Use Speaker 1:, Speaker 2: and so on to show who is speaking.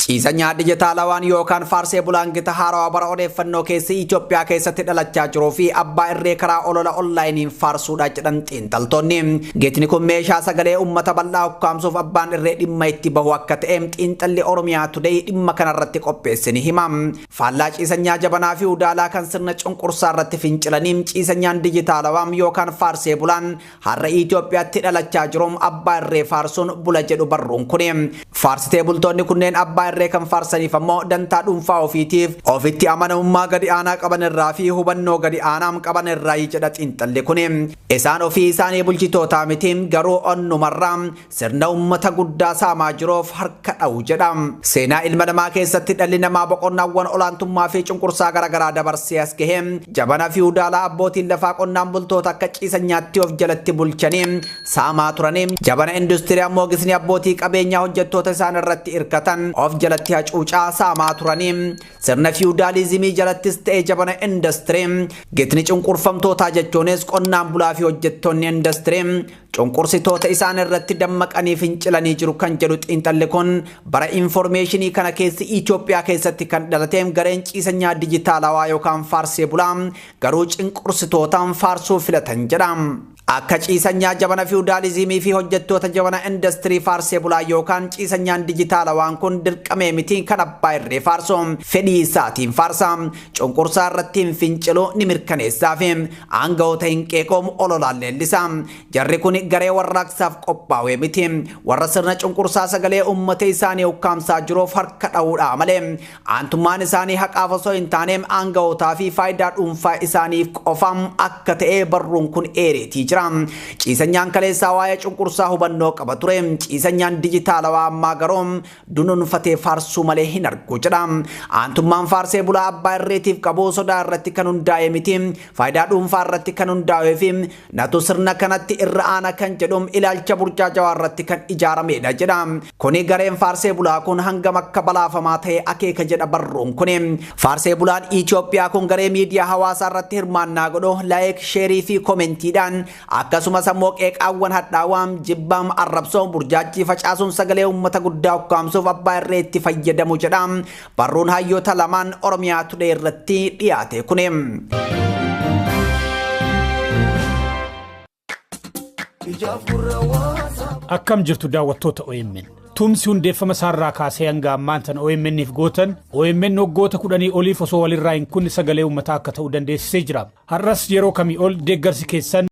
Speaker 1: Ciisanyaa dijitaalawaan yookaan faarsee bulaan gita haarawaa bara odeeffannoo keessi Itoophiyaa keessatti dhalachaa jiruu fi abbaa irree karaa olola onlaayiniin faarsuudha jedhan xiinxaltoonni. Gitni kun meeshaa sagalee uummata bal'aa ukkaamsuuf abbaan irree dhimma itti bahu akka ta'e xiinxalli Oromiyaa Today dhimma kanarratti qopheesse ni hima. Faallaa ciisanyaa jabanaa fi udaalaa kan sirna cunqursaa irratti fincilanii ciisanyaan dijitaalawaa yookaan faarsee bulaan har'a Itoophiyaatti dhalachaa jiru abbaa irree faarsuun bula jedhu barruun kuni. Faarsitee bultoonni kunneen abbaa irree kan faarsaniif ammoo dantaa dhuunfaa ofiitiif ofitti amanamummaa gadi aanaa qaban irraa fi hubannoo gadi aanaa qaban irraa jedha xiinxalli kuni. Isaan ofii isaanii bulchitootaa miti, garuu onnumarraa sirna uummata guddaa saamaa jiruuf harka dha'u jedha. Seenaa ilma namaa keessatti dhalli namaa boqonnaawwan olaantummaa fi cunqursaa garaagaraa dabarsee as gahe. Jabana fi udaalaa abbootiin lafaa qonnaan bultoota akka ciisanyaatti of jalatti bulchanii saamaa turanii. Jabana industirii ammoo gisni abbootii qabeenyaa hojjettoota isaan irratti hirkatan of jalatti hacuucaa saamaa turanii. Sirna fiwudaalizimii jalattis ta'e jabana industirii gitni cunqurfamtootaa jechuunis qonnaan bulaa fi hojjettoonni industirii cunqursitoota isaan irratti dammaqanii fincilanii jiru kan jedhu xiinxalli kun, bara infoormeeshinii kana keessi Itoophiyaa keessatti kan dhalate gareen ciisanyaa dijitaalawaa yookaan faarsee bulaa garuu cunqursitootaan faarsuu filatan jedha. Akka ciisanyaa jabana fiwudaalizimii fi hojjettoota jabana industirii faarsee bulaa yookaan ciisanyaan dijitaalawaan kun dirqamee miti kan abbaa irree faarsu, fedhii isaatiin faarsa. Cunqursaa irratti hin fincilu, ni mirkaneessaa fi aangawoota hin qeeqoomu, ololaan leellisa. Jarri kun garee warraaqsaaf qophaa'e miti. Warra sirna cunqursaa sagalee uummata isaanii ukkaamsaa jiruuf harka dha'uudha malee, aantummaan isaanii haqaaf osoo hin taane aangawootaa fi faayidaa dhuunfaa isaaniif qofam akka ta'e barruun kun eereetii jira. Ciisanyaan kaleessaa waa'ee cunqursaa hubannoo qaba ture. Ciisanyaan dijitaalawaa ammaa garuu dunuunfatee faarsuu malee hin argu jedha. Aantummaan faarsee bulaa abbaa irreetiif qabu sodaa irratti kan hundaa'e miti. Faayidaa dhuunfaa irratti kan hundaa'ee fi natu sirna kanatti irra aana kan jedhu ilaalcha burjaajawaa irratti kan ijaaramedha jedha. Kuni gareen faarsee bulaa kun hangam akka balaafamaa ta'e akeeka jedha barruun kuni. Faarsee bulaan Itoophiyaa kun garee miidiyaa hawaasaa irratti hirmaannaa godhu like, share fi koomentiidhaan, akkasumas ammoo qeeqaawwan hadhaawaa, jibbaam, arrabsoo, burjaajii facaasuun sagalee uummata guddaa ukkaamsuuf abbaa irree itti fayyadamu jedha barruun hayyoota lamaan Oromiyaa Today irratti dhiyaate kuni.
Speaker 2: Akkam jirtu daawwattoota OMN? Tumsi hundeeffama isaarraa kaasee hanga ammaan tana OMN'if gootan OMN waggoota 10 oliif osoo walirraa hin kunne sagalee uummataa akka ta'u dandeessisee jira. Har'as yeroo kamii ol deeggarsi keessan